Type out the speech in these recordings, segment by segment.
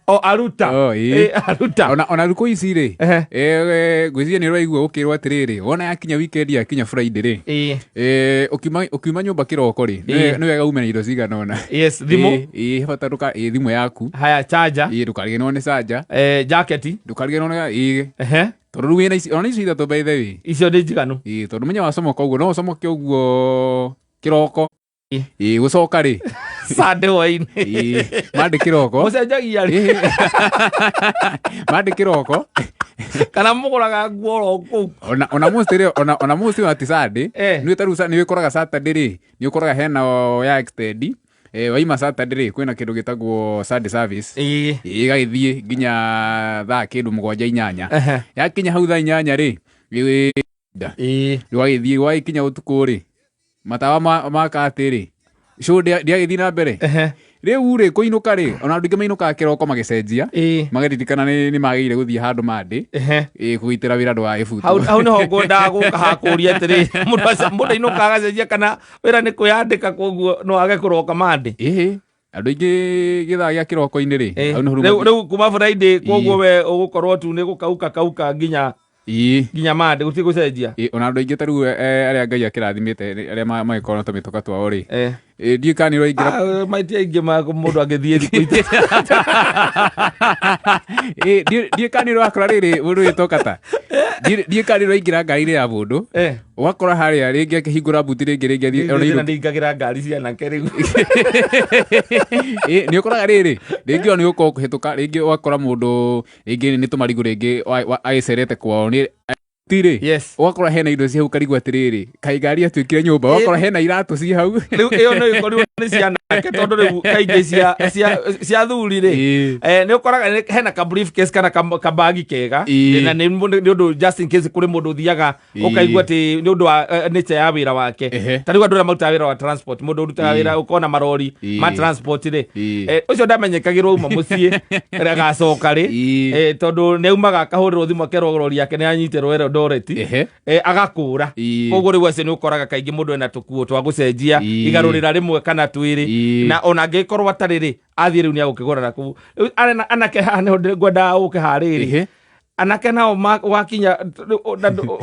O aruta. Oh, ĩĩ. Aruta. Ona thikũ ici rĩ, ngwĩciria nĩ ũraigua gũkĩrwo atĩrĩrĩ, wona yakinya weekend, yakinya Friday rĩ, ũkiuma nyũmba kĩroko rĩ, nĩ wega ume na indo cigana ũna. Yes, thimũ. Ĩĩ, bata ndũka ĩĩ, thimũ yaku. Haya, charger. Ĩĩ, ndũkariganĩrwo nĩ charger. Jacket. Ndũkariganĩrwo nĩ ĩĩ, tondũ rĩu wĩna ici, ona icio ithatũ, by the way. Icio nĩ njiganu. Ĩĩ, tondũ menya wacomoka ũguo, no ũcomoke ũguo kĩroko. Ĩĩ, gũcoka rĩ? Sunday hwainĩ. Ĩĩ, Monday kĩroko. Mũcenjagia rĩ? Ĩĩ. Monday kĩroko. Kana mũgũraga nguo oro kũu? Ona most rĩ, ona most ona ti Sunday. Nĩ ta rĩu nĩ ũkoraga Saturday rĩ, nĩ ũkoraga hena ya extend. Waima Saturday rĩ, kwĩna kĩndũ gĩtagwo Sunday service. Ĩgagĩthiĩ nginya thaa kĩndũ 7, 8. Yakinya hau thaa 8 rĩ, rĩ, gwagĩkinya ũtukũ rĩ, matawa maka atĩ rĩ, show ndĩagĩthiĩ na mbere. Rĩu rĩ, kũinũka rĩ, ona andũ aingĩ mainũkaga kĩroko magĩcenjia, magaririkana nĩ magĩrĩire gũthiĩ handũ Monday. Ĩĩ, kũgitĩra wĩra ndũgagĩbutwo. Hau nĩho ngwendaga gũka hakũria atĩrĩ, mũndũ ainũkaga agacenjia kana wĩra nĩ kwĩyandĩka, koguo no age kũroka Monday? Ĩhĩ, andũ aingĩ gĩthaa gĩa kĩroko-inĩ rĩ, hau nĩho rĩu Rĩu kuma Friday, koguo we ũgũkorwo tu nĩ gũkauka kauka nginya nginya Monday, gũtirĩ gũcenjia. Ĩĩ, ona andũ aingĩ ta rĩu arĩa Ngai akĩrathimĩte, arĩa magĩkorwo na tũmĩtũka twao rĩ, ndiũĩ kana nĩ ũraingĩra. Ah, maiti aingĩ ma mũndũ angĩthiĩ thikũ 3. Ĩĩ, ndiũĩ kana nĩ ũrakora rĩrĩ mũndũ wĩtwo kata. Ndiũĩ kana nĩ ũraingĩra ngari-inĩ ya mũndũ, ũgakora harĩa rĩngĩ akĩhingũra buti rĩngĩ athiĩ ona Thĩna ndingagĩra ngari cia anake rĩu. Ĩĩ, nĩ ũkoraga rĩrĩ rĩngĩ ona nĩ ũgũkorwo ũkĩhĩtũka, rĩngĩ ũgakora mũndũ rĩngĩ nĩ tũmarigũ rĩngĩ agĩcerete kwao nĩ tirĩ, ũgakora hena indo ci hau, karigwo atĩrĩrĩ, kaĩ ngari atuĩkire nyũmba, ũgakora hena iratũ ci hau. Rĩu ĩyo no ĩkorirwo nĩ cia anake, tondũ rĩu kaingĩ cia thuri rĩ, nĩ ũkoraga hena ka briefcase kana kabagi kega, na nĩ ũndũ just in case kũrĩ mũndũ ũthiaga ũkaigua atĩ nĩ ũndũ wa nature ya wĩra wake. Ta rĩu andũ arĩa marutaga wĩra wa transport, mũndũ ũrutaga wĩra ũkona marori ma transport rĩ, ũcio ndamenyekagĩrwo auma mũciĩ agacoka rĩ, tondũ nĩ aumaga akahũrĩrwo thimũ akerwo rori yake nĩ anyitĩrwo Eldoret, agakũra. Koguo rĩu acio nĩ ũkoraga kaingĩ mũndũ ena tũkuo twa gũcenjia igarũrĩra rĩmwe kana twĩrĩ, na ona angĩkorwo atarĩ rĩ, athiĩ rĩu nĩ agũkĩgũra na kũu. Rĩu anake haha nĩho ngwendaga ũke harĩrĩ. Anake nao wakinya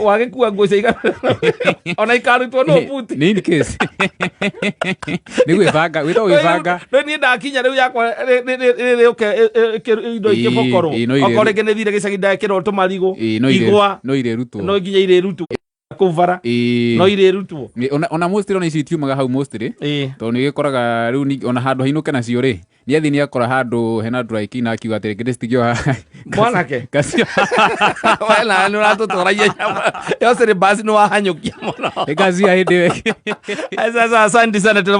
wagĩkua nguo cia igarũrĩra ona ikarutwo no buti. Nĩ in case nĩ gwĩbanga, gwĩtagwo gwĩbanga. Rĩu niĩ ndakinya rĩu yakwa rĩũke indo ikĩbokorwo. Ĩĩ, no Okorwo rĩngĩ nĩ thire gĩcagi ndekĩrwo tũmarigũ, no igwa, no irĩrutwo. No nginya irĩrutwo kũu bara. No irĩrutwo. Ona mostly ona icio itiumaga hau mostly, tondũ nĩ ũgĩkoraga rĩu ona handũ hainũke nacio rĩ, nĩ athiĩ nĩ akora handũ hena dry cleaner, akiuga atĩ rĩngĩ ndĩcitigio haha. Mwanake. Ngacio. We nawe nĩ ũratũtwaragia nyama yose nĩ basi nĩ wahanyũkia mũno. Ngacia hĩndĩ ĩyo. Sasa asante sana tena.